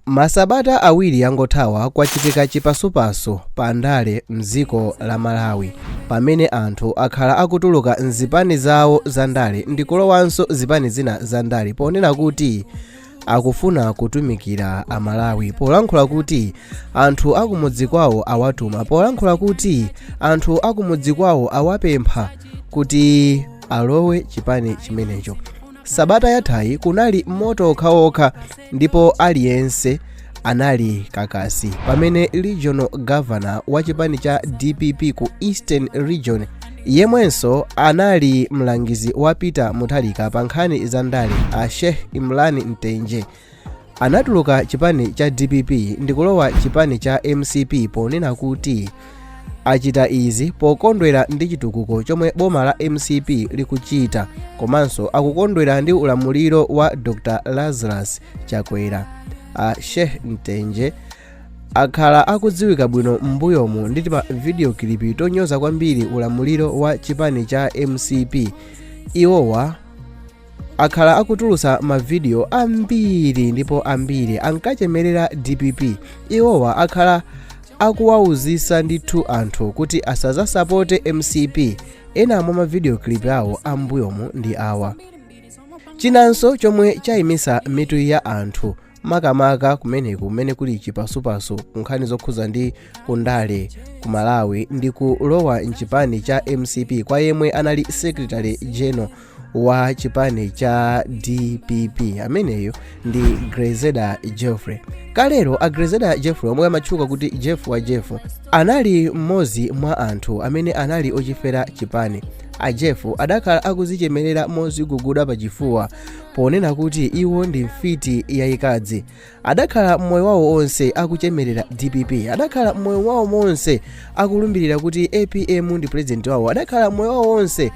Masabata 2 angothawa kwachitika chipasupasu pa ndale mdziko la Malawi pamene anthu akhala akutuluka mzipani zawo za ndale ndikulowanso zipani zina za ndale ponena kuti akufuna kutumikira a Malawi, polankhula kuti anthu akumudzi kwawo awatuma, polankhula kuti anthu akumudzi kwawo awapempha kuti alowe chipani chimenecho. Sabata yathayi kunali moto okhaokha ndipo aliyense anali kakasi pamene Regional Governor wa chipani cha dpp ku Eastern Region, yemwenso anali mlangizi wa Peter Mutharika pa nkhani za ndale, a Sheikh Imran Mtenje, anatuluka chipani cha dpp ndikulowa chipani cha mcp ponena kuti achita izi pokondwera ndi chitukuko chomwe boma la mcp likuchita komanso akukondwera ndi ulamuliro wa Dr Lazarus Chakwera. A Sheikh Mtenje akhala akudziwika bwino m'mbuyomu ndi tima video clip tonyoza kwambiri ulamuliro wa chipani cha mcp. Iwowa akhala akutulutsa mavidiyo ambiri ndipo ambiri ankachemerera dpp. Iwowa akhala akuwauzisa ndithu anthu kuti asazasapote mcp. Ena mwa mavidiyo clip awo ambuyomu ndi awa. Chinanso chomwe chayimisa mitu ya anthu, makamaka kumeneku kumene kuli chipasupasu ku nkhani zokhuza ndi kundale ku Malawi, ndi kulowa mchipani cha mcp kwa yemwe anali Secretary General wa chipani cha dpp, ameneyo ndi Grezelder Jeffrey. Kalero a Grezelder Jeffrey, omwe amatchuka kuti Jeff wa Jeff, anali mmodzi mwa anthu amene anali ochifera chipani. A Jeff adakhala akuzichemerera moziguguda pachifuwa ponena kuti iwo ndi mfiti yayikadzi. Adakhala mmoyo wawo onse akuchemerera dpp, adakhala mmoyo wawo monse akulumbirira kuti apm ndi president wawo, adakhala mmoyo wawo onse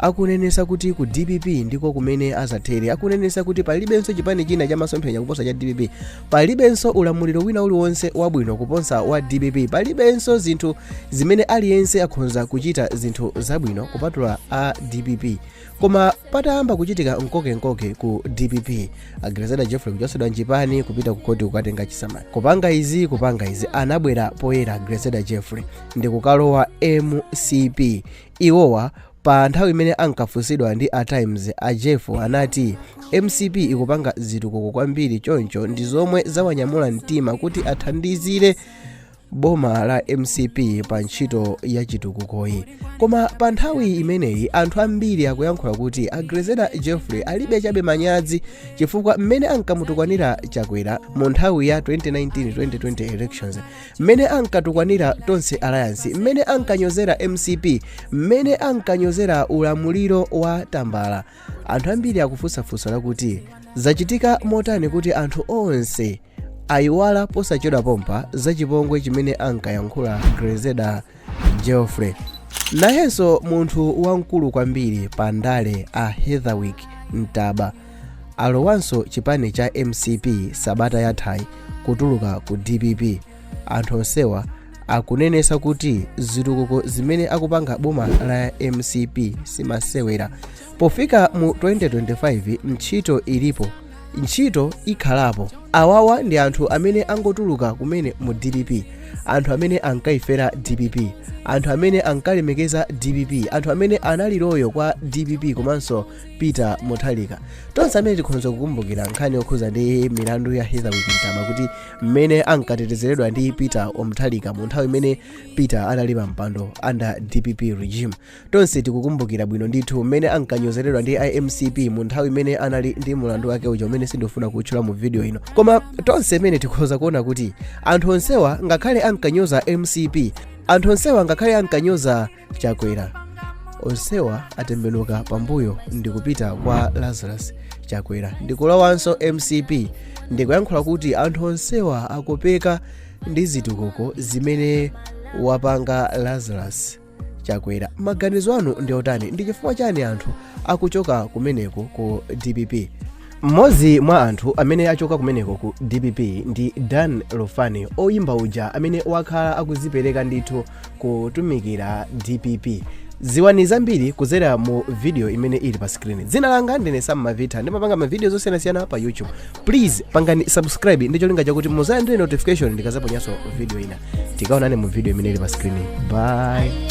akunenesa kuti ku dpp ndiko kumene azathere, akunenesa kuti palibenso chipani china chamasomphenya kuposa cha dpp, palibenso ulamuliro wina uliwonse wabwino kuposa wa dpp, palibenso zinthu zimene aliyense akhonza kuchita zinthu zabwino kupatula a dpp. Koma patayamba kuchitika mkokenkoke ku dpp, a Grezelder Jeffrey kuchotsedwa mchipani, kupita ku khoti kukatenga chisamani, kupanga izi, kupanga izi, anabwera poyera Grezelder Jeffrey ndikukalowa mcp. Iwowa pa nthawi imene ankafunsidwa ndi a Times, a Jeff anati mcp ikupanga zitukuko kwambiri, choncho ndi zomwe zawanyamula mtima kuti athandizire boma la mcp pa ntchito ya chitukukoyi. Koma pa nthawi imeneyi anthu ambiri akuyankhula kuti a Grezelder Jeffrey alibe chabe manyazi, chifukwa mmene ankamutukwanira Chakwera mu nthawi ya 2019-2020 elections, mmene ankatukwanira Tonse Alliance, mmene ankanyozera mcp, mmene ankanyozera ulamuliro wa Tambala, anthu ambiri akufunsafunsa lakuti zachitika motani kuti anthu onse ayiwala posachedwa pompa zachipongwe chimene ankayankhula Grezelder Jeffrey. Nayenso munthu wamkulu kwambiri pa ndale a Heatherwick Ntaba alowanso chipani cha mcp sabata yathayi kutuluka ku dpp. Anthu onsewa akunenesa kuti zitukuko zimene akupanga boma la mcp simasewera. Pofika mu 2025 ntchito ilipo, ntchito ikhalapo. Awawa ndi anthu amene angotuluka kumene mu dpp, anthu amene ankaifera dpp, anthu amene ankalemekeza dpp, anthu amene anali loyal kwa dpp komanso Peter Mutharika. Tonse amene tikhoza kukumbukira nkhani yokhuza ndi milandu ya Heatherwick Ntaba, kuti mmene ankatetezeredwa ndi Peter Mutharika mu nthawi imene Peter anali pa mpando under dpp regime. Tonse tikukumbukira bwino ndithu mmene ankanyozeredwa ndi imcp mu nthawi imene anali ndi mulandu wake uja umene sindifuna kutchula mu video ino. Koma tonse imene tikhoza kuona kuti anthu onsewa ngakhale ankanyoza mcp, anthu onsewa ngakhale ankanyoza Chakwera, onsewa atembenuka pambuyo ndikupita kwa Lazarus Chakwera ndikulowanso mcp, ndikuyankhula kuti anthu onsewa akopeka ndi zitukuko zimene wapanga Lazarus Chakwera. Maganizo anu ndi otani? Ndi chifukwa chani anthu akuchoka kumeneko ku dpp? Mmodzi mwa anthu amene achoka kumeneko ku dpp ndi Dan Lufani, oyimba uja amene wakhala akuzipereka ndithu kutumikira dpp. Ziwani zambiri kuzera mu video imene ili pa screen. Dzina langa ndine Sam Mavita, ndimapanga ma video zosiyanasiyana pa YouTube. Please pangani subscribe ndi cholinga chakuti muzalandire notification ndikazaponyanso video ina. Tikaonane mu video imene ili pa screen. Bye.